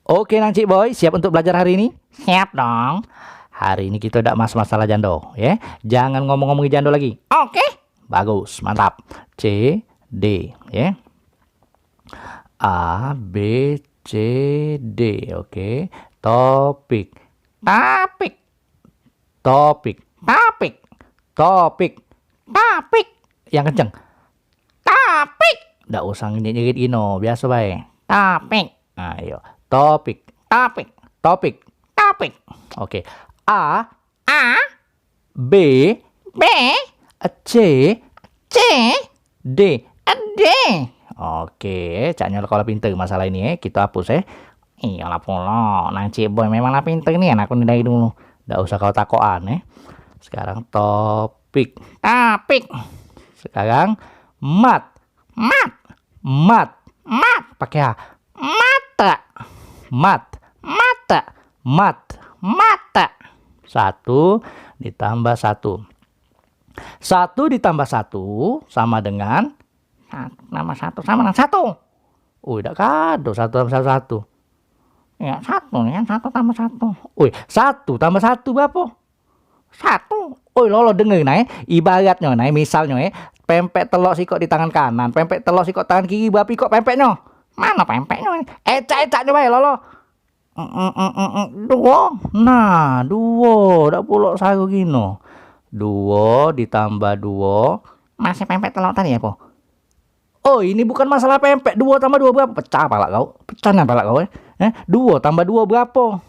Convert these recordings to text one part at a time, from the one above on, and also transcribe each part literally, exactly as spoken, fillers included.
Oke, Nang Cik Boy, siap untuk belajar hari ini? Siap dong. Hari ini kita dak mas masalah jando, ya. Jangan ngomong-ngomong jando lagi. Oke. Bagus, mantap. C, D, ya. A, B, C, D. Oke. Topik. Topik. Topik. Topik. Topik. Topik. Yang kenceng. Topik. Dak usah ngerit-ngerit gino, biaso bae. Topik. Nah, iyo. Topik. Topik. Topik. Topik. Oke. A. A. B. B. C. C. D. D. Oke, caknyo kau lah pinter masalah ini, eh. Kita hapus, eh. Iyalah pulo, Nang Cik Boy memang lah pinter ni, aku ni dari dulu. Dak usah kau takokan, eh. Sekarang topik. Topik. Sekarang mat. Mat. Mat. Mat. Pakai A. Mata. Mat. Mata. Mat. Mata. Satu ditambah satu. Satu ditambah satu sama dengan Sat-, tambah satu sama dengan satu. Ui, dak kado satu tambah satu, satu. Ya, satu ni kan, satu tambah satu. Ui, satu tambah satu berapo? Satu. Ui, lolo, denger nah, eh. Ibaratnyo nah, eh, misalnyo, eh, pempek telok sikok di tangan kanan, pempek telok sikok tangan kiri, berapo ikok pempeknyo? Mano pempeknyo ni? Ecak-ecaknyo bae, lolo. Mm, mm, mm, mm, mm. Duo. Nah, duo. Dak pulok saru gino. Duo ditambah duo. Masih pempek telok tadi apo? Oh, ini bukan masalah pempek. Duo tambah duo berapo? Pecah palak kau. Pecah nian palak kau, eh. Eh, duo tambah duo berapo?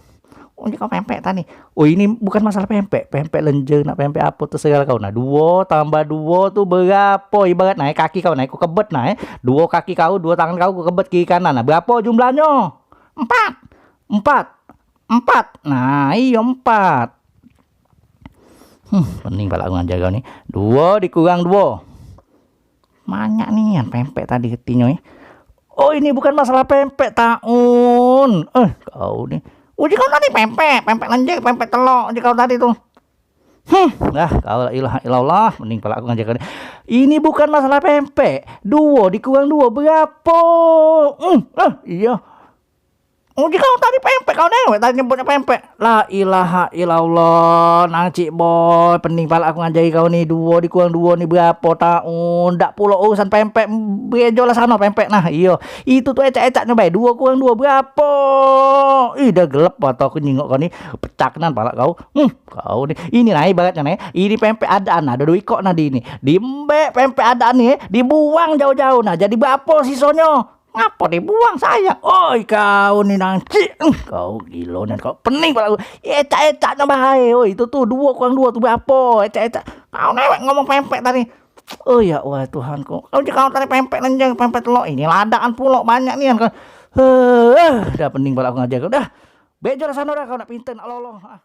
Oh, ini kau pempek tadi. Oh, ini bukan masalah pempek. Pempek lenjer, nak pempek apo, terserah kau. Nah, duo tambah duo tu berapo? Ibarat nah, eh, kaki kau nah, eh, ku kebet nah, eh. Duo kaki kau, duo tangan kau, ku kebet kiri kanan. Nah, berapo jumlahnyo? Empat. Empat. Empat. Nah, iyo, empat. Hmm, pening palak aku ngajar kau ni. Duo dikurang duo. Banyak nian pempek tadi ketinyo, eh. Oh, ini bukan masalah pempek, Taun. Eh, kau ni. Uji kau tadi pempek, pempek lenjer, pempek telok, uji kau tadi tu. Hmm, dah, kau la ilaha illallah, pening palak aku ngajar kau ni. Ini bukan masalah pempek. Duo dikurang duo berapo? Hmm, ah, iyo. Uji kau tadi pempek, kau dewek tadi nyebutnyo pempek. La ilaha illallah, Nang Cik Boy, pening palak aku ngajari kau ni, duo dikurang duo ni berapo, Taun? Dak pulok urusan pempek, berejo lah sano pempek nah, iyo. Itu tu ecak-ecaknyo bae, duo kurang duo berapo? Ih, dah gelap mato aku nyingok kau ni, pecah nian palak kau. Hmm, kau ni, ini nah ibaratnyo nah, ini pempek adaan, ado duo ikok nah di ni. Diembek pempek adaan ni, eh, dibuang jauh-jauh nah, jadi berapo sisonyo? Ngapo dibuang, sayang? Oi, kau ni, Nang Cik. Uh, kau gilo nian, kau pening palak aku. Ecak-ecaknyo bae. Oi, itu tu duo kurang duo tu berapo? Ecak-ecak. Kau dewek ngomong pempek tadi. Oh ya Allah, Tuhanku. Kau cakap tadi pempek lenjer, pempek telok. Ini ladakan pulok banyak nian kau. Heh, dah pening palak aku ngajar kau. Dah. Berejo lah sano dah, kau nak pinter, nak lolo. Ah.